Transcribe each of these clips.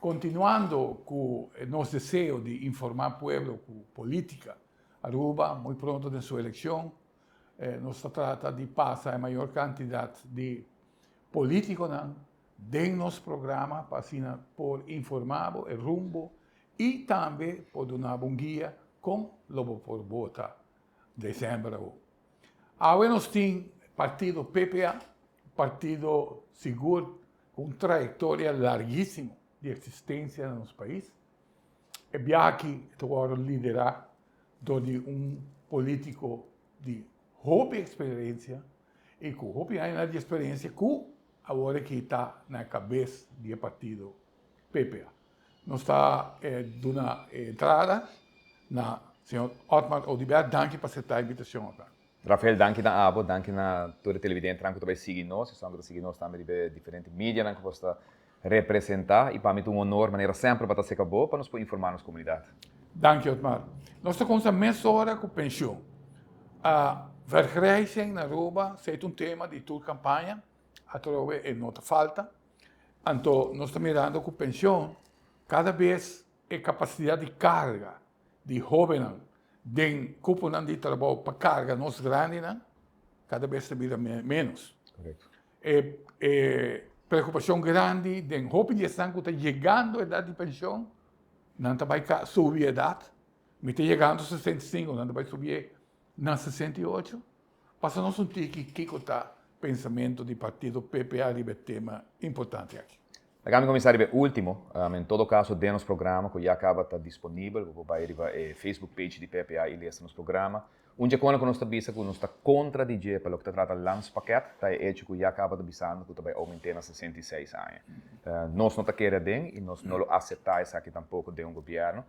Continuando cu nos deseo di informa pueblo cu politica Aruba muy pronto den su eleccion, nos ta trata di pasa e mayor cantidad di politiconan den nos programa pa asina por informa bo e rumbo y tambe por duna bo un guia con lo bo por bota december awo. Awe nos tin partido PPA, partido sigur cu un trayectoria larguisimo di existencia na nos pais. E biaha aki ta wordo lidera dor di un politico di hopi experiencia y cu hopi añanan di experiencia cu awor aki ta na e cabes di e partido PPA. Nos ta duna e entrada na señor Otmar Oduber. Danki pa acepta e invitacion, Otmar. Rafael, danki na abo, danki na tur e televidentenan ku ta bai sigui nos, esun ku ta sigui nos tambe riba e diferente medianan ku bos ta representá i pa mi ta un honor manera semper pa ta aserka bo pa nos por informá nos komunidat. Danki Otmar. Nos ta kumsa mesora ku penshun. Vergrijzing na Aruba esei ta un tema di tur kampaña, atrobe e no ta falta. Anto nos ta mirando ku penshun kada bes e kapasidat di karga di hóbennan den kuponan di trabou pa karga nos grandinan kada bes ta bira ménos. E e preokupashon grandi den hopi di esnan ku ta yegando edat di penshon, nan ta bai subi edat. Mi ta yegando 65, nan ta bai subi na 68. Pasa nos un tiki kiko ta pensamentu di partido PPA riba e tema importante aki. Laga mi kuminsá riba e último. En todo kaso den nos programa ku ya kaba ta disponibel, bo por bai riba e Facebook page di PPA i lesa nos programa. Un dje kona ku nos ta bisa ku nos ta kontra di dje pa loke ta trata landspakket ta e echo ku ya kaba ta bisando ku ta bai oument'é na 66 aña. Nos no ta kere aden i nos no lo aseptá esaki tampoko den un gobièrnu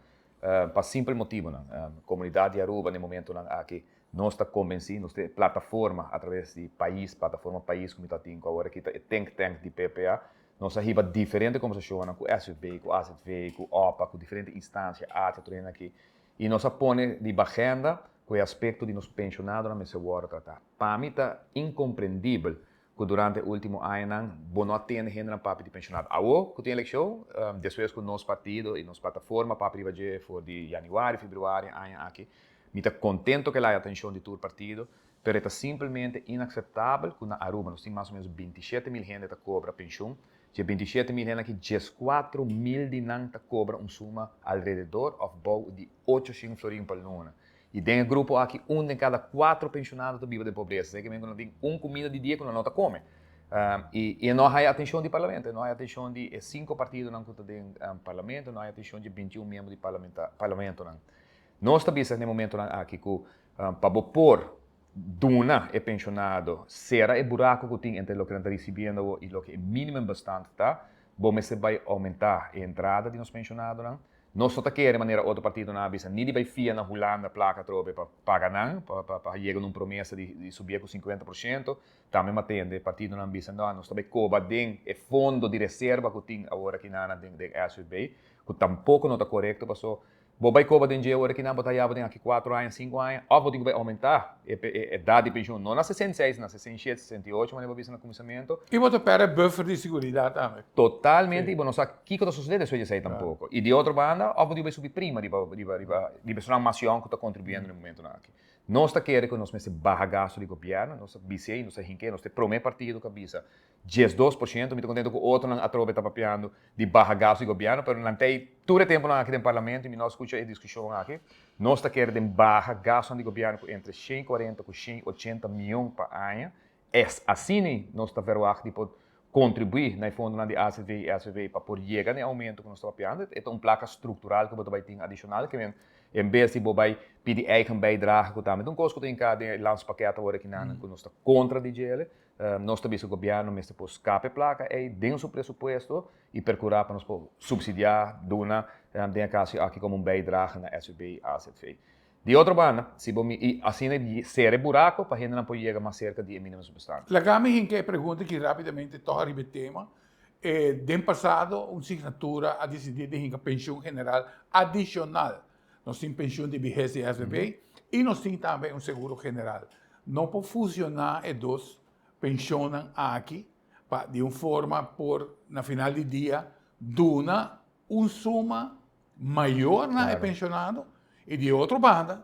pa simpel motibunan. Komunidat di Aruba na e momentunan aki nos ta konbensí, nos tin e plataforma atraves di pais, plataforma pais ku mi ta tin ku awor aki ta e think tank di PPA. Nos a hiba diferente kombersashonnan ku SVB, ku AZV, ku opa, ku diferente instansia, ATIA, tur hende aki. I nos a pone riba agenda ku e aspekto di nos penshonadonan mester wòrdu tratá. Pa mi ta inkomprendibel ku durante e último añanan bo no a tende hendenan papia di penshonado. Awor ku tin elekshon, despues ku nos partido i nos plataforma papia riba dje for di yanüari, febrüari aña aki, mi ta kontento ku el haya atenshon di tur partido, pero e ta simpelmente inakseptabel ku na Aruba nos tin mas o menos 27.000 hende ta kobra penshun. Dje 27.000 hende aki, 14.000 di nan ta kobra un suma alrededor òf bou di 800 florin pa luna. I den e grupo aki un den kada kuatro penshonado ta biba den pobresa. Esei ke men ku nan tin un kumida di dia ku nan no ta kome. I e no haya atenshon di parlamento, e no haya atenshon di e sinku partidonan ku ta den parlamento, e no haya atenshon di e 21 miembro di parlamentonan. Nos ta bisa na e momentonan aki ku pa bo por duna e penshonado sera e buraku ku tin entre loke nan ta risibiendo awor i loke e minimumbestand ta, bo mester bai oumentá e entrada di nos penshonadonan. Nos no ta kere manera otro partidonan a bisa ni di bai fia na Hulanda plaka atrobe pa paga nan, pa pa yega na un promesa di subia ku 50%. Tambe mi a tende partidonan bisa no, nos ta bai koba den e fondo di reserva ku tin awor aki nan den SVB, ku tampoko no ta korekto paso Bo bai koba den dje ora kinan bo ta yaba den aki 4 aña, 5 aña, òf bo tin ku bai oumentá e edat di penshun, no na 66, na 67, 68, manera bo bisa na kuminsamentu. I bo ta pèrdè buffer di siguridat tambe. Totalmente, i bo no sa kiko ta sosodé despues di esei tampoko. I di otro banda, òf bo tin ku bai subi prima riba riba riba di personanan mas yòn ku ta kontribuyendo na e momentunan aki. Nos ta kere ku nos mester baha gastu di gobièrnu, nos ta bis'é i nos ta hink'é, nos ta e promé partido ku a bisa 12%, mi ta contento cu otronan atrobe ta papiando di baha gasto di gobierno, pero nan ta ey tur e temponan aki den parlamento y mi no a scucha e discusion aki. Nos ta kere den baha gastonan di gobierno cu entre 140 cu 180 miyon pa aña. Es asina nos ta verwacht di por contribui na e fondonan di ACV y SVV pa por yega na e aumento cu nos ta papiando. E ta un placa structural cu bo ta bay tin adicional, ke men en bes di bo bay pidi eigen bijdrage cu tambe ta un cos cu ta hinca den e landspakket awor aki nan cu nos ta contra di djele. Nos ta bisa gobièrnu mester por skapa e plaka ei den su presupuesto i perkurá pa nos por supsidiá, duna den e kaso aki komo un bijdrage na SVB i AZV. Di otro banda, si bo mi i asina sera e buraco pa hendenan por yega mas serka di e minimumsbestand. Laga mi hinka e pregunta aki rápidamente tòg ariba e tema. Den pasado un signatura a disidí di hinka penshun general adishonal. Nos tin penshun di bihes di SVB i nos tin tambe un seguro general. No por fusioná e dos penshonnan aki pa di un forma por na final di dia duna un suma mayor na e pensionado y di otro banda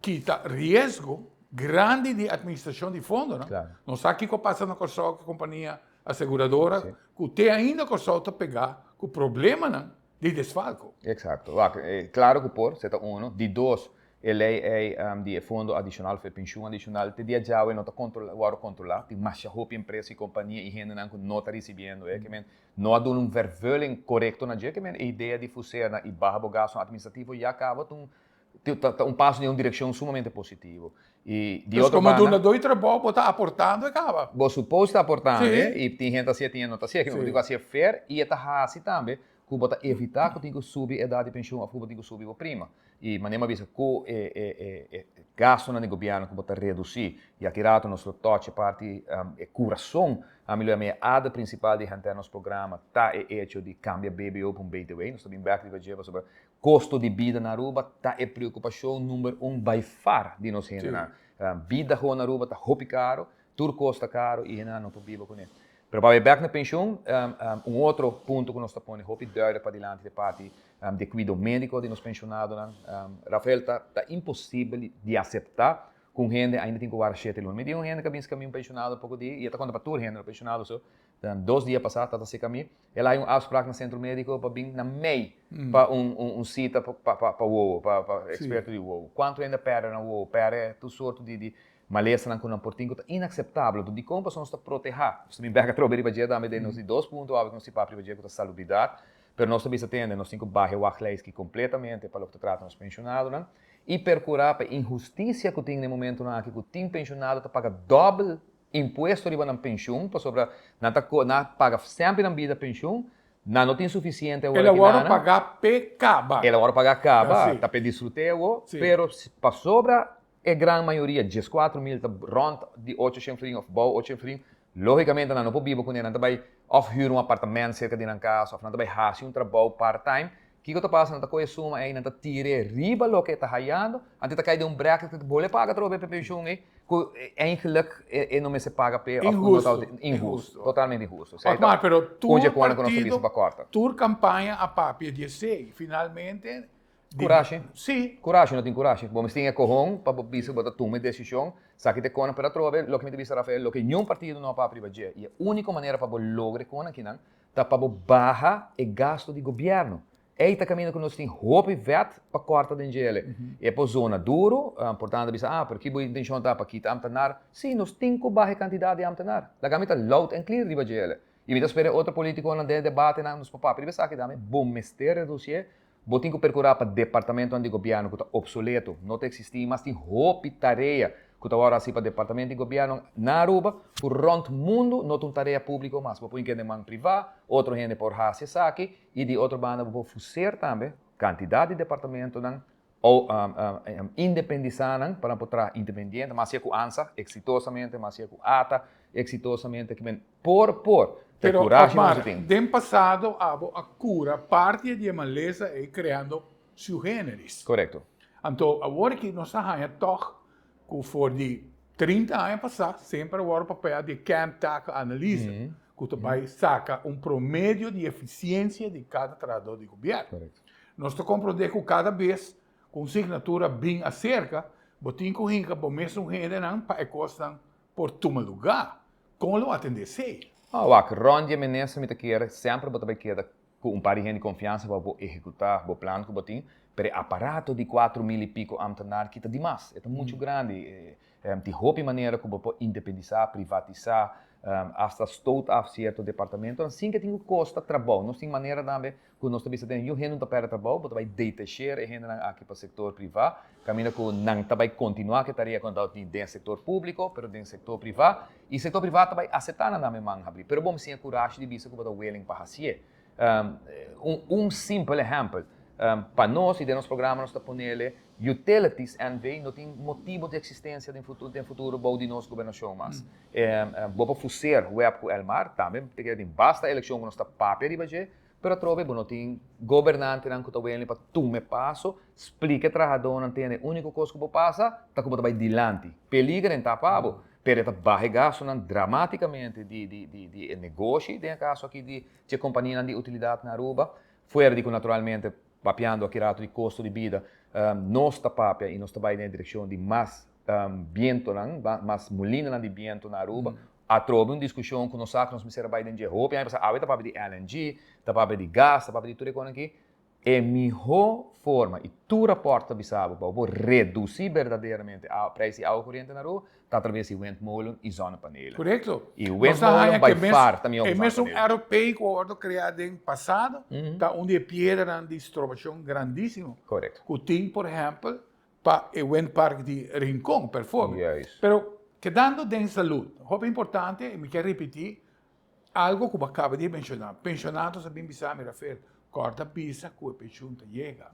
kita riesgo grandi di administracion di fondonan. Nos sa kico a pasa na Corsou cu e compania aseguradora cu te ainda Corsou ta pega cu problemanan di desfalco. Exacto. Wak, claro cu por, esei ta uno. Di dos, e ley ei di e fondo adicional of e pensioen adicional te dia djawe no ta worde controla. Tin masha hopi empresa y compania y hendenan cu no ta ricibiendo e. No a duna un vervulling korekto na dje, ke men e idea di fuseer i baha bo gastunan atministrativo ya kaba ta un ta un paso den un direkshon sumamente positivo. I di Dus otro komo banda. dunadó di trabou bo ta aportando e kaba. Bo supos ta aportando Sí. i tin hende ta hasié, tin hende no ta hasié, ke men bo Sí. tin ku hasié fair i e ta hasi tambe ku bo ta evitá ku tin ku subi edat di penshun òf ku bo tin ku subi bo prima. I manera mi a bisa ku e e e gastunan di gobièrnu ku bo ta redusí i aki rato nos lo touch e parti e kurason, ami lo yama e ader prinsipal di henter nos programa ta e echo di kambia BBO pa un BTW. Nos ta bin bèk riba dje pasobra kosto di bida na Aruba ta e preokupashon number un by far di nos hendenan. Bida gewoon na Aruba ta hopi karo, tur kos ta karo i hendenan no por biba kuné. Pero pa bai bèk na penshun, un otro punto ku nos ta pone hopi duidelijk padilanti ta e parti di e kuido médiko di nos penshonadonan. Rafael, ta ta imposibel di aseptá ku un hende ainda tin ku wara shete luna. Mi di un hende ku a bin seka mi, un penshonado poko dia, i e ta konta pa tur hende, no penshonado so, dos dia pasá ta ta seka mi, el a hay un afsprak na sentro médiko pa bin na mei pa un un sita pa pa pa wowo, pa pa eksperto di wowo. Kuantu hende a pèrdè nan wowo, pèrdè tur sorto di di Malesanan ku nan por tin ku ta inakseptabel. Anto dikon pasobra nos ta protehá? Nos ta bin bèk atrobe riba dje tambe den nos di dos punto awe ku nos tin papia riba dje ku ta salubridat. Pero nos ta bisa tende nos tin ku baha e wachtlijstki kompletamente pa loke ta trata nos penshonadonan i perkurá pa e inhustisia ku tin na e momentunan aki ku tin penshonado ta paga dòbel impuesto riba nan penshun pasobra nan ta nan a paga semper nan bida penshun nan no tin sufisiente awor El a aki wòrdu nan. pagá p'e kaba. El a wòrdu pagá kaba Si. ta p'e disfrut'é awor Si. pero pasobra E gran mayoria, dieskuatro mil, ta rònt di ocho shen florin òf bou ocho shen florin. Lógikamente nan no por biba kuné, nan ta bai òf hür un apartamènt serka di nan kas òf nan ta bai hasi un trabou part-time. Kiko ta pasa? Nan ta kohe e suma ei, nan ta tir'é riba loke e ta hayando, anto e ta kai den un bracket ku ta bolbe paga atrobe pa e penshun ei, ku eigenlijk e no mester paga p'e òf ku no ta Inhusto, inhusto, totalmente inhusto. Esei ta Otmar, pero un tur dje kosnan ku nos ta bisa partido, pa kòrta. tur kampaña a papia di esei. Finalmente Kurashi. Sí. Kurashi, no tin kurashi. Bo mester tin e kohon pa bo bisa ku bo ta tuma e desishon. Esaki ta e kona, pero atrobe loke mi ta bisa Rafael, loke niun partido no a papia riba dje, i e úniko manera pa bo logra e kona akinan ta pa bo baha e gasto di gobièrnu. Ei ta kaminda ku nos tin hopi vèt pa kòrta den djele. E por zona duru, por tanto bisa, ah, pero ki bo intenshon ta pa kita amtenar? Sí, nos tin ku baha e kantidat di amtenar. Laga mi ta loud and clear riba djele. I mi ta spera e otro politikonan den e debatenan nos por papia riba esaki tambe, bo mester redusié. Bo tin ku perkurá pa departamentonan di gobièrnu ku ta opsoleto, no ta eksistí mas. Tin hopi tarea ku ta wòrdu hasí pa departamento di gobièrnu na Aruba ku rònt mundu no ta un tarea públiko mas. Bo por hink'é den man privá, otro hende por hasi esaki i di otro banda bo por fuser tambe kantidat di departamentonan o independisá nan pa nan por traha independiente, mas hasié ku ansa eksitosamente, mas hasié ku ata eksitosamente. Por por. Ta e Pero kurashi nos Otmar, tin. den pasado abo a kura parti di e malesa ei kreando sui generis. Korekto. Anto awor aki nos a haña tòg ku for di 30 aña pasá semper a wòrdu papia di e kerntakenanalyse ku ta bai saka un promedio di efisiensia di kada trahadó di gobièrnu. Korekto. Nos ta komprondé ku kada bes ku un signatura bin aserka bo tin ku hinka bo mesun hendenan pa e kosnan por tuma lugá. Kon lo atendé esei? Oh, wak, rònt di e minister mi ta kere semper bo ta bai keda ku un par di hende di konfiansa pa bo ehekutá bo plan ku bo tin, pero e aparato di 4000 i piko ámtenar ki ta dimas, e ta muchu grandi. Tin hopi manera ku bo por independisá, privatisá, asta stoot af sierto departamentonan sin ke tin ku kosta trabou. Nos tin manera tambe Ku nos ta bisa den yu hende no ta pèrdè trabou, bo ta bai detachera e hendenan aki pa sektor privá, kaminda ku nan ta bai kontinuá ku e tarea ku nan tabatin den sektor públiko, pero den sektor privá, i sektor privá ta bai aseptá nan dame man habrí. Pero bo mester siña kurashi di bisa ku bo ta willing pa hasié. Un simpel ehèmpel, pa nos i den nos programa nos ta ponele Utilities NV no tin motibo di eksistensia den den futuro bou di nos gobernashon mas. Bo por fuser web ku Elmar, tambe te keda tin basta elekshon ku nos ta papia riba dje, Pero atrobe bo no tin gobernantenan ku ta wende pa tuma e paso, splika e trahadónan tende e úniko kos ku bo pasa ta ku bo ta bai dilanti. Peliger en ta pa bo, pero e ta baha e gastunan dramátikamente di di di di e negoshi, den e kaso aki di dje kompanianan di utilidat na Aruba. Fuera di ku naturalmente papiando aki rato di kosto di bida, nos ta papia i nos ta bai den e direkshon di mas bientonan, mas mulinanan di biento na Aruba. Atrobe un diskushon ku nos sa ku nos mester a bai den dje hopi aña pasá. Awe ta papia di LNG, ta papia di gas, ta papia di tur e konan aki. E mihó forma, i tur rapòrt ta bisa bo, pa bo redusí berdaderamente prijs di awa koriente na Aruba, ta atraves di windmolen i zonnepanelen. Korekto. I Nos ta windmolen haña by ku e mes far ta mihó e ku mesun zonnepanelen. ROP ku a wòrdu kreá den pasado ta un di e piedranan di strobashon grandísimo Korekto. ku tin, por ehèmpel, pa e windpark di Rincon, perforbel. Juist. Pero kedando den salud, hopi importante, i mi ke ripití, Algo ku bo a kaba di menshoná, penshonado sa bin bisa mi, Rafael, kòrda bisa ku e penshun ta yega.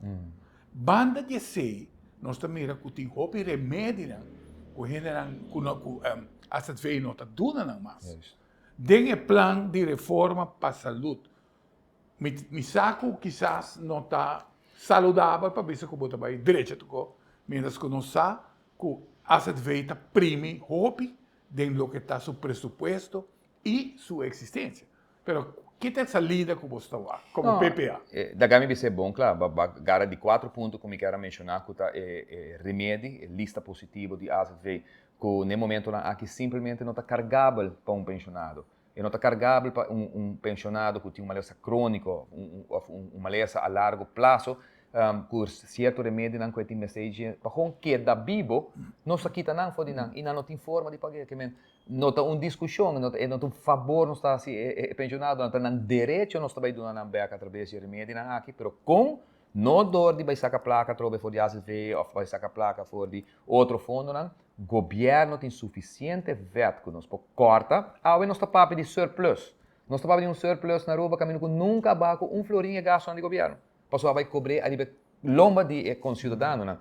Banda di esei, nos ta mira ku tin hopi remedinan ku hendenan ku no ku AZV no ta duna nan mas. Den e plan di reforma pa salud, mi mi sa ku kisas no ta saludabel pa bisa ku bo ta bai drecha tokó, mientras ku nos sa ku AZV ta primi hopi den loke ta su presupuesto i su eksistensia. Pero ki ta e salida ku bo sta wak komo PPA? Daga mi bisa e bon kla, ba gara di kuatro punto ku mi kier a menshoná ku ta e remedi, e lista positivo di azv ku n'e momentonan aki simplemente no ta kargabel pa un penshonado. E no ta kargabel pa un penshonado ku tin un malesa króniko òf un malesa a largo plaso ku sierto remedinan ku e tin mester dje pa kon keda bibo, nos ta kita nan for di nan i nan no tin forma di pag'é. Ke men no ta un diskushon, no ta e no ta un fabor nos ta hasi e penshonadonan, ta nan derecho nos ta bai duna nan bèk atraves di e remedinan aki, pero kon? No dor di bai saka plaka atrobe for di azv òf bai saka plaka for di otro fondonan. Gobièrnu tin sufisiente vèt ku nos por kòrta. Awe nos ta papia di surplus. Nos ta papia di un surplus na Aruba kaminda ku nunka a baha ku un florin e gastunan di gobièrnu. Pasobra a bai kobr'é ariba e lomba di e konsiudadanonan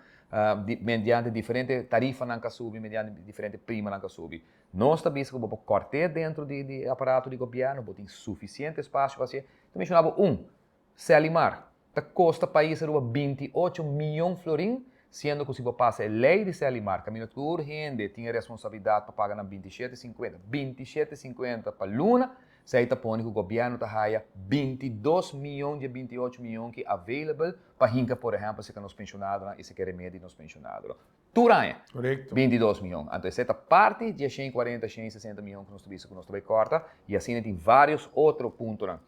mediante diferente tarifanan ku a subi, mediante diferente primanan ku a subi. Nos ta bisa ku bo por kòrt'é dentro di e aparato di gobièrnu, bo tin sufisiente espasio pa hasié. Ta menshoná bo un, Selimar, ta kosta pais Aruba 28 miyon florin, siendo ku si bo pasa e lei di Selimar kaminda tur hende tin e responsabilidat pa paga nan 27 sinkuenta, 27 sinkuenta pa luna, esei ta pone ku gobièrnu ta haya 22 miyon di e 28 miyon ki available pa hinka por ehèmpel serka nos penshonadonan i serka e remedi di nos penshonadonan. Tur aña. Korekto. 22 miyon. Anto esei ta parti di e 140, 160 miyon ku nos ta bisa ku nos ta bai kòrta i asina tin vários otro puntonan.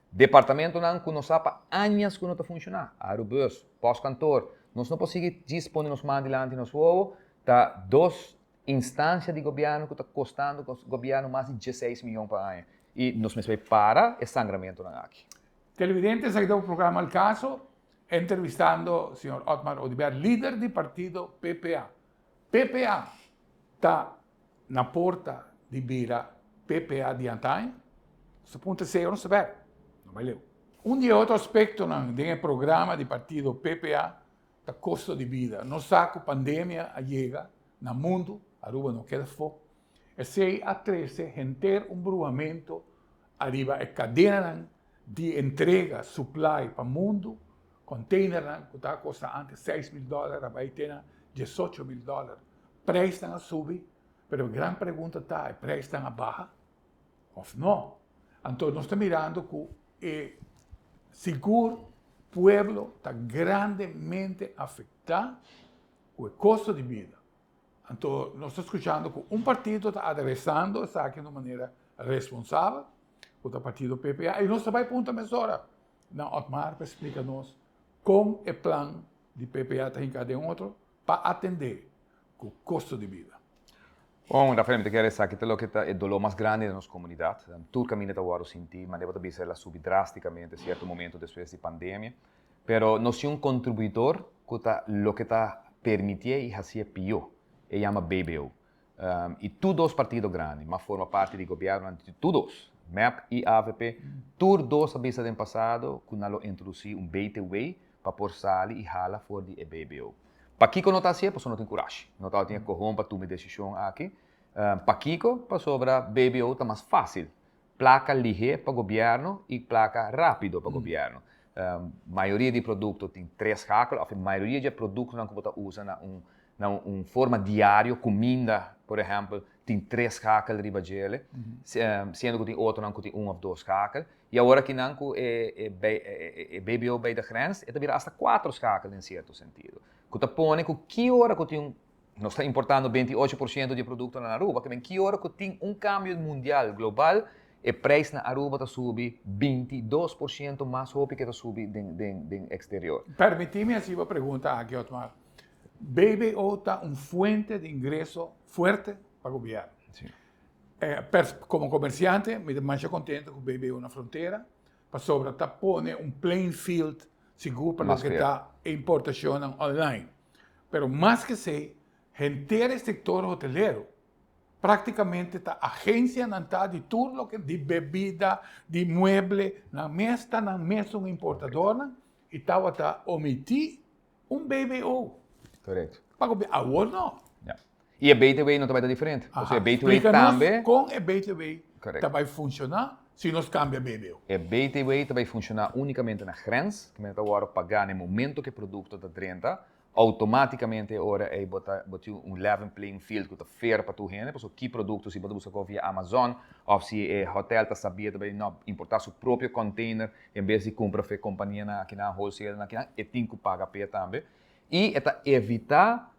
Departamentonan ku nos sa pa añas ku no ta funshoná, Arubus, Postkantoor, nos no por sigui djis pone nos man dilanti nos wowo, ta dos instansia di gobièrnu ku ta kostando gobièrnu mas di dieseis miyon pa aña i nos mester bai para e sangramentonan aki. Televidente, esaki ta bo programa Al Caso, entrevistando señor Otmar Oduber, lider di partido PPA. PPA ta na porta di bira PPA di antaño? Su punto esei ora nos ta bek, no bai leu. Un di e otro aspektonan den e programa di partido PPA ta kosto di bida. Nos sa ku pandemia a yega na mundu, Aruba no keda afó. Esei a trese henter un bruhamento ariba e kadenanan di entrega, supply, pa mundu. Containernan ku ta kosta antes 6000 dòler a bai te na 18,000 dòler. Prijsnan a subi, pero e gran pregunta ta, e prijsnan a baha of no? Anto nos ta mirando ku e sigur pueblo ta grandemente afektá ku e kosto di bida. Anto nos ta skuchando ku un partido ta adresando esaki na un manera responsabel, ku ta partido PPA, i nos ta bai punta mesora na Otmar pa splika nos kon e plan di PPA ta hinká den otro pa atendé ku kosto di bida. Bon, Rafael, mi ta kere esaki ta loke ta e doló mas grandi den nos komunidat. Tur kaminda ta wòrdu sintí, manera bo ta bisa el a subi drástikamente sierto momento despues di pandemia. Pero nos tin un kontribuidor ku ta loke ta permitié i hasié pió. E yama BBO. I tur dos partido grandi, ma forma parti di gobièrnunan di tur dos, mep i avp, tur dos a bisa den pasado ku nan lo introdusí un BTW pa por sali i hala for di e BBO. Pakiko no ta hasié? Pasobra no tin kurashi. No tabatin e kohon pa tuma e desishon aki. Pakiko? Pasobra BBO ta mas fásil. Plaka lihé pa gobièrnu i plaka rápido pa gobièrnu. Mayoria di produkto tin tres schakel òf e mayoria di e produktonan ku bo ta usa na un. Na un forma diario, cuminda, por ehempel, tin tres schakel riba djele, siendo cu tin otronan cu tin un of dos schakel. Y awor akinan cu e BBO bij de grens, e ta bira hasta cuatro schakel den cierto sentido. Cu ta pone cu ki ora cu tin un, nos ta importando 28% di e productonan na Aruba, ke men ki ora cu tin un cambio mundial, global, e prijs na Aruba ta subi 22% mas hopi ke ta subi den exterior. Permiti mi haci bo pregunta aki, Otmar. BBO ta un fuente di ingreso fuerte pa gobierno. Como comerciante mi ta masha contento cu BBO na frontera pasobra ta pone un playing field sigur pa loke ta e importacionnan online. Pero mas ke esey, henter e sector hotelero practicamente ta agencianan ta di tur loke di bebida, di mueble, nan mes ta nan mesun importadornan y tawata omiti un BBO. Correcto. Pa gobi awor no. Ja. Y e BTW no ta bai ta diferente. Aha. Osea e BTW tambe. Con e BTW ta bai funciona si nos cambia BBO? E BTW ta bai funciona unicamente na grens, cu ta wordo paga na e momento cu e producto ta drenta. Automaticamente e ora ey bo ta bo tin un level playing field cu ta fair pa tur hende, pasobra ki producto si bo ta busca cu via Amazon of si e hotel ta sabia ta bai no importa su propio container En bes di kumpra fe kompanianan akinan, wholesalernan akinan, e tin ku paga p'e tambe. I e ta evitá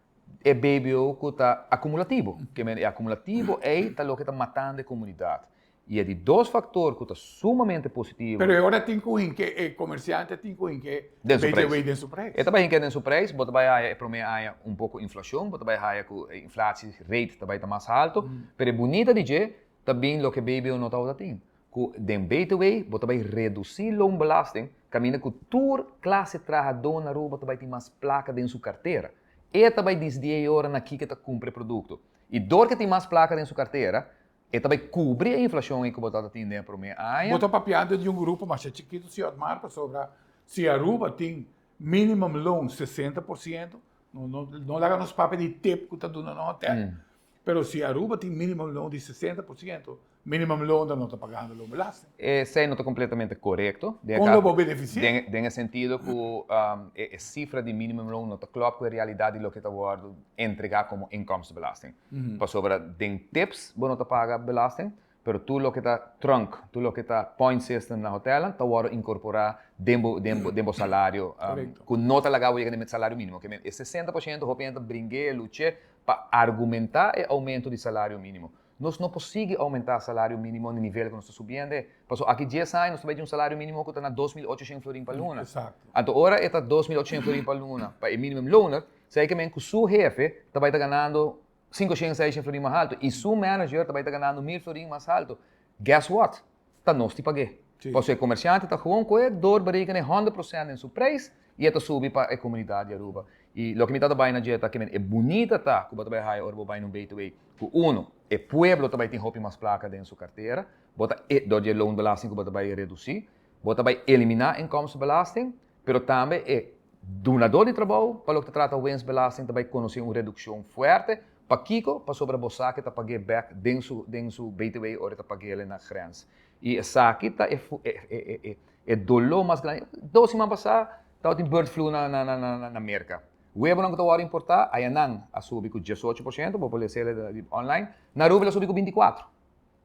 e BBO ku ta akumulativo. Ke men e akumulativo ei ta loke ta matando e komunidat. I e di dos faktor ku ta sumamente positivo. Pero e ora tin ku hinke, e komersiante tin ku hinke BTW den su preis. E ta bai hinke den su preis, bo ta bai haya e promé aña un poko inflashon, bo ta bai haya ku e inflatie rate ta bai ta mas haltu, pero e bunita di dje ta bin loke BBO no tabata tin. Ku den BTW bo ta bai redusí loonbelasting kaminda ku tur klase trahadó na Aruba ta bai tin mas plaka den su kartera. E ta bai disidí e ora na kiko e ta kumpra e produkto. I dor ku e tin mas plaka den su kartera, e ta bai kubri e inflashon ei ku bo tabata tin den e promé aña. Bo ta papiando di un grupo masha chikitu, señor Otmar, pasobra si Aruba tin minimum loon 60%, no laga nos papia di tip ku ta duna na hotel, Pero si Aruba tin minimum loon di 60%, minimum loon dan no ta pagando loonbelasting. Esei no ta completamente corecto. Con lo bo beneficia? Den e sentido cu e cifra di minimum loon no ta klop cu e realidad di loke ta wordo entrega como inkomstenbelasting. Pasobra den tips bo no ta paga belasting, pero tur loke ta trunk, tur loke ta point system na hotelnan ta wordo incorpora den bo den bo den bo salario cu no ta laga bo yega den e salario minimo. E 60% hopi hende ta bring'e, luch'e Pa argumentá e oumento di salario mínimo. Nos no por sigui oumentá salario mínimo na nivel ku nos ta subiendo e. Pasobra aki dies aña nos ta bai tin un salario mínimo ku ta na 2800 florin pa luna. Anto ora e ta 2800 florin pa luna pa e minimum loner, esei ke men ku su hefe ta bai ta ganando 500, 600 florin mas haltu i su manager ta bai ta ganando 1000 florin mas haltu. Guess what? Ta nos di pag'é. Pasobra e komersiante ta gewoon ku e dor berekenen 100% den su preis i e ta subi pa e komunidat di Aruba. I loke mi ta ta bai na dje ta ke men e bunita ta ku bo ta bai haya ora bo bai na un BTW ku uno, e pueblo ta bai tin hopi mas plaka den su kartera, bo ta e dor di e loonbelasting ku bo ta bai redusí, bo ta bai eliminá inkomstenbelasting, pero tambe e dunadó di trabou pa loke ta trata winstbelasting ta bai konosé un redukshon fuerte. Pakiko? Pasobra bo sa ke ta pag'é bèk den su den su BTW ora e ta pag'é na grens. I esaki ta e e e doló mas grandi. Dos siman pasá tabatin bird flu na na na na Merka. Webonan ku ta wòrdu importá, ayanan a subi ku 18%, bo por lesa el online. Na Aruba el a subi ku 24.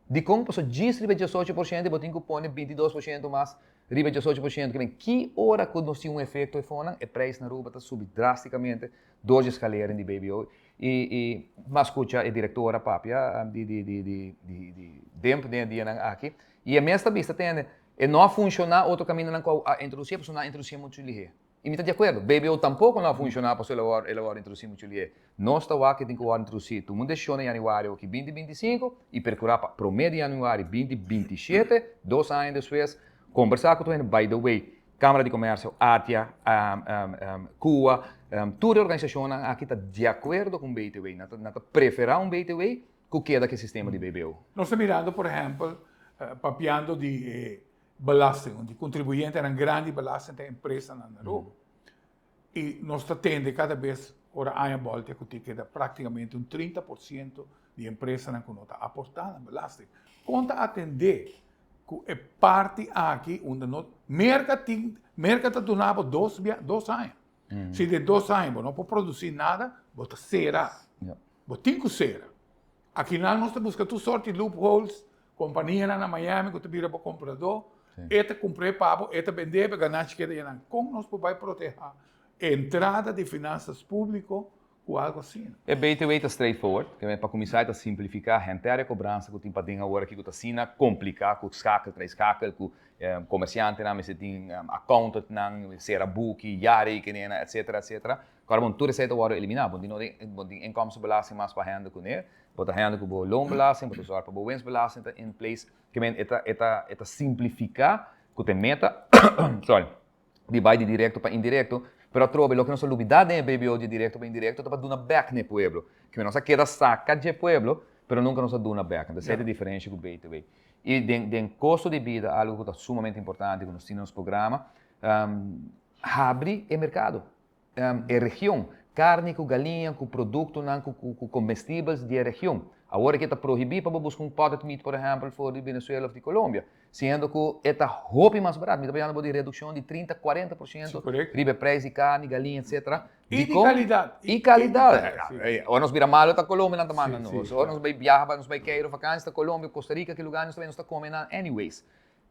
Dikon? Pasobra djis riba e 18% bo tin ku pone 22% mas riba e 18%. Ke men ki ora ku nos tin un efekto e fonan, e preis na Aruba ta subi drástikamente dor di e skalering di BBO. I i m'a skucha e direktora papia di di di di di di DEMP den e dianan aki i e mes ta bisa tende e no a funshoná otro kamindanan ku a introdusié pasobra nan a introdusié muchu lihé. I mi ta di akuerdo, BBO tampoko no a funshoná pasobra el a wòrdu el a wòrdu introdusí muchu lihé. Nos ta wak e tin ku wòrdu introdusí tuma un desishon na yanüari oki 2025 i perkurá pa promé di yanüari 2027, dos aña despues, kombersá ku tur hende. By the way, Kámara di Komèrsio, ATIA, kua, tur e organisashonnan aki ta di akuerdo ku un BTW. Nan ta nan ta preferá un BTW ku keda ku e sistema di BBO. Nos ta mirando por ehèmpel papiando di e belasting, di kontribuyentenan grandi belasting ta empresanan na Aruba. I nos ta tende kada bes ora aña bòltia ku tin keda práktikamente un 30% di empresanan ku no ta aportá nan belasting. Kon ta atendé ku e parti aki unda no Merka tin Merka ta duna bo dos bia dos aña. Si den dos aña bo no por produsí nada, Bo ta sera. Bo tin ku sera. Akinan nos ta buska tur sort di loopholes, kompanianan na Miami ku ta bira bo kompradó, e ta kumpr'é pa bo, e ta bend'é pa e ganashi keda einan. Kon nos por bai protehá entrada di finansas públiko ku algu asina? E BTW ta straightforward, ke pa kuminsá e ta simplifiká henter e kobransa ku tin paden awor aki ku ta asina kompliká ku skakel tras skakel ku komersiantenan mester tin accountantnan, sera buki, jaarrekeningen, etcetera, etcetera. Kòrda bon, tur esei ta wòrdu eliminá. Bo no tin bo tin inkomstenbelasting mas pa hende kuné. Bo ta hende ku bo loonbelasting, bo ta sòrg pa bo winstbelasting ta in place. Ke men e ta e ta e ta simplifiká ku ta e meta, sorry, di bai di direkto pa indirekto. Pero atrobe loke nos a lubidá den e BBO di direkto pa indirekto ta pa duna bèk na e pueblo. Ke men nos a keda saka dje pueblo, pero nunka nos a duna bèk. Entonces esei ta e diferensha ku BTW. I den den kosto di bida algu ku ta sumamente importante ku nos tin den nos programa, habri e merkado. E region, karni ku galiña, ku produktonan, ku ku comestibles di e region. Awor aki ta prohibí pa bo buska un potted meat por ehèmpel for di Venezuela òf di Colombia, siendo ku e ta hopi mas barat. Mi ta papiando bo di redukshon di 30, 40% riba e preis di karni, galiña, etcetera. I di kalidat. I kalidat. Ora nos bira malu ta Colombia nan ta manda nos. Ora nos bai biaha, nos bai Cairo vakansi ta Colombia, Costa Rica, ki lugar nos ta bai nos ta kome nan anyways.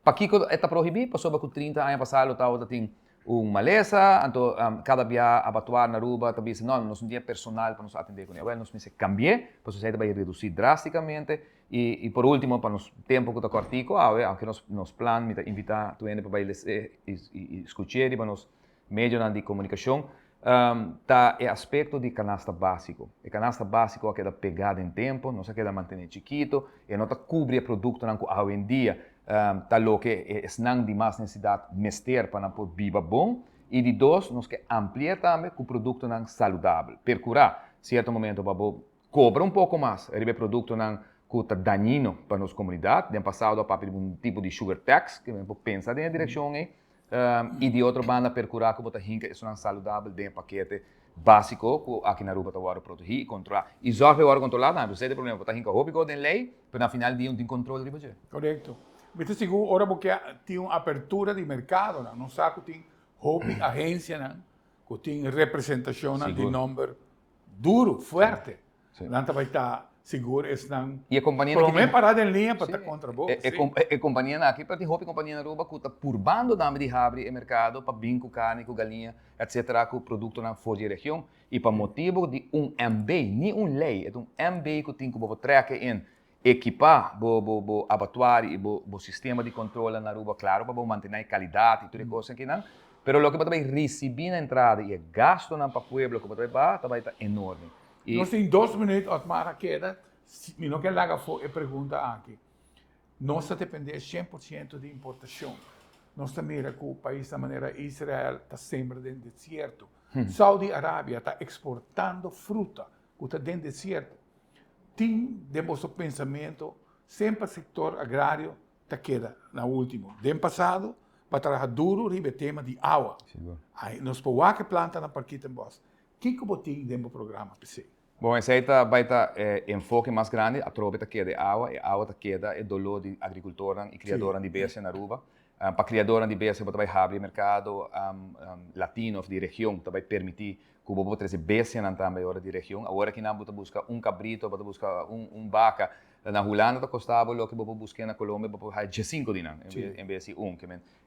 Pakiko e ta prohibí? Pasobra ku 30 aña pasá lo tabata tin un malesa, anto kada bia abatuar na Aruba ta bisa, no, nos no tin e personal pa nos atendé kuné. Awel nos mester kambi'é, pasobra esei ta bai redusí drástikamente. I por último, pa nos tempu ku ta kòrtiku awe, aunke nos nos plan, mi ta invitá tur hende pa bai les'é i skuch'é riba nos medionan di komunikashon, ta e aspekto di kanasta básiko. E kanasta básiko a keda pegá den tempu, nos a keda mantené chikito, e no ta kubri e produktonan ku awendia ta loke esnan di mas nesesidat mester pa nan por biba bon. I di dos, nos ke ampli'é tambe ku produktonan saludabel. Perkurá sierto momento pa bo kobra un poko mas riba e produktonan ku ta dañino pa nos komunidat. Den pasado a papia di un tipo di sugar tax, ku bo por pensa den e direkshon ei. I di otro banda perkurá ku bo ta hinka esunnan saludabel den e pakete básiko ku aki na Aruba ta wòrdu protegí i kontrolá. I zòrg pa e wòrdu kontrolá tambe, pasobra esei ta e problema, bo ta hinka hopi kos den lei, pero na final di dia no tin kontrol riba dje. Korekto. Mi ta sigur ora bo ke tin un apertura di merkadonan, nos sa ku tin hopi agensianan ku tin representashonnan di nòmber duru, fuerte. Nan ta bai ta sigur esnan I e kompanianan promé pará den liña pa ta kontra bo. E e kompanianan aki, pero tin hopi kompania na Aruba ku ta purbando tambe di habri e merkado pa bin ku karni, ku galiña, etsetera, ku produktonan for di e region. I pa motibu di un MB, ni un lei, e ta un MB ku tin ku bo por trèk in, ekipá bo bo bo abatuar i bo bo sistema di kontrol na Aruba, klaro pa bo mantené e kalidat i tur e kosnan akinan, pero loke bo ta bai risibí na entrada i e gastunan pa pueblo ku bo ta bai paga ta bai ta enorme. I. Nos tin dos minuut Otmar a keda, mi no ke laga afó e pregunta aki. Nos ta dependé 100% di importashon. Nos ta mira ku paisnan manera Israel ta sembra den desierto. Saudi Arabia ta eksportando fruta ku ta den desierto. Tin den boso pensamentu semper sektor agrario ta keda na ultimo. Den pasado pa traha duru riba e tema di awa. Ai nos por wak e plantanan Parkietenbos. Kiko bo tin den bo programa p'esei? Bon, esei ta bai ta e enfoke mas grandi. Atrobe ta keda e awa. E awa ta keda e doló di agrikultornan i kriadornan di bestia na Aruba. Pa kriadornan di bestia bo ta bai habri e merkado latino òf di region ta bai permití ku bo por trese bestianan tambe ora di region. Awor akinan bo ta buska un kabrito, bo ta buska un baka. Na Hulanda ta kosta bo loke bo por busk'é na Colombia bo por haya diesinko di nan en bes di un.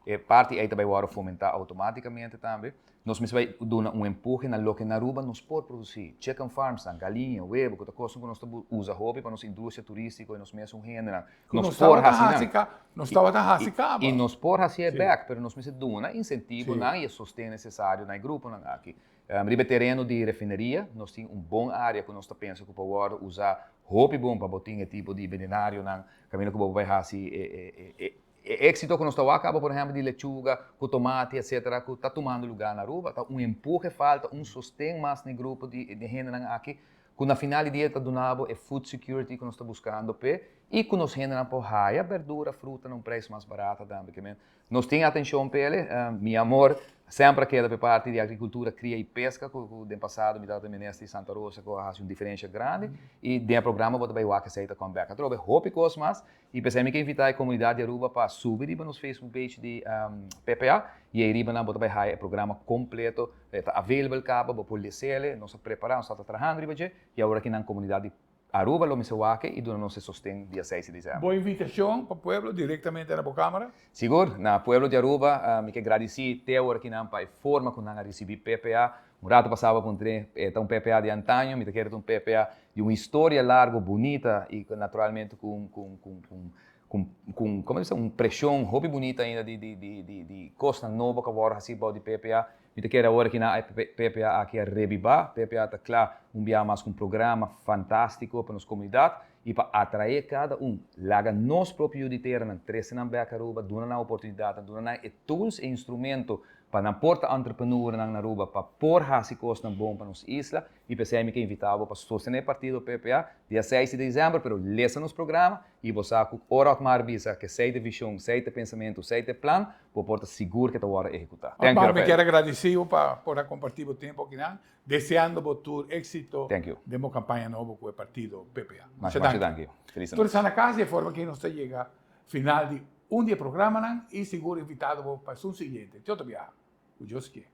E parti ei ta bai wòrdu fomentá outomátikamente tambe. Nos mester bai duna un empuhe na loke na Aruba nos por produsí. Chicken farms nan, galiña, webo, ku ta kosnan ku nos ta usa hopi pa nos industria turístiko i nos mesun hendenan. Nos por hasi nan. Nos tabata hasi kaba. I nos por hasié bèk, pero nos mester duna insentivonan i e sosten nesesario na e gruponan aki. Riba e tereno di refineria, nos tin un bon área ku nos ta pensa ku por wòrdu usá hopi bon pa bo tin e tipo di venenarionan kaminda ku bo por bai hasi e éksito ku nos ta wak kaba, por ehèmpel di lechuga ku tomati etsetera ku ta tumando lugá na Aruba. Ta un empuhe falta, un sosten mas na e grupo di hendenan aki ku na final di dia ta duna bo e food security ku nos ta buskando p'e i ku nos hendenan por haya berdura, fruta na un preis mas barata tambe. Nos tin atencion p'ele, mi amor. Semper a keda pa e parti di agricultura, cria y pesca cu den pasado mi tabata minister di Santa Rosa cu a haci un diferencia grandi y den e programa bo ta bay wak esey ta come back. Atrobe hopi cos mas y p'esey mi ke invita e comunidad di Aruba pa subi riba nos Facebook page di PPA y ey riba nan bo ta bay haya e programa completo, e ta available caba, bo por lesele, nos a prepara, nos ta trahando riba dje y awor aki nan comunidad di Aruba lo mester wak y duna nos e sosten dia seis di december. Bo invitacion pa pueblo directamente na bo camera? Sigur, na pueblo di Aruba mi ke gradici te awor akinan pa e forma cu nan a ricibi PPA. Un rato pasa bo puntr'e, e ta un PPA di antaño, mi ta kere ta un PPA di un historia largo, bunita y naturalmente cu cu cu cu cu como bisa un presion hopi bunita ainda di di di di cosnan nobo cu a worde haci bao di PPA. Mi ta kere awor kinan e PPA aki a rebibá. PPA ta kla un biaha mas ku un programa fantástiko pa nos komunidat i pa atraé kada un. Laga nos propio yu di teranan trese nan bèk Aruba, duna nan oportunidatnan, duna nan e tools, e instrumento pa nan por ta entrepreneurnan na Aruba, pa por hasi kosnan bon pa nos isla. I p'esei mi ke invitá bo pa sostené partido PPA dia seis di desèmber, pero lesa nos programa i bo sa ku ora Otmar bisa ku esei ta e vishon, esei ta e pensamentu, esei ta e plan, Bo por ta sigur ke ta wòrdu ehekutá. Thank you, Otmar, mi Rafael. kier a gradisí bo pa por a kompartí bo tempu akinan, deseando bo tur éksito Thank you. den bo kampaña nobo ku e partido PPA. Masha Masha masha danki. danki. Felis Tur anochi. esnan na kas di e forma aki nos ta yega final di un di e programanan i sigur invitado bo pa esun siguiente. Te otro biaha. Ku Dios kier.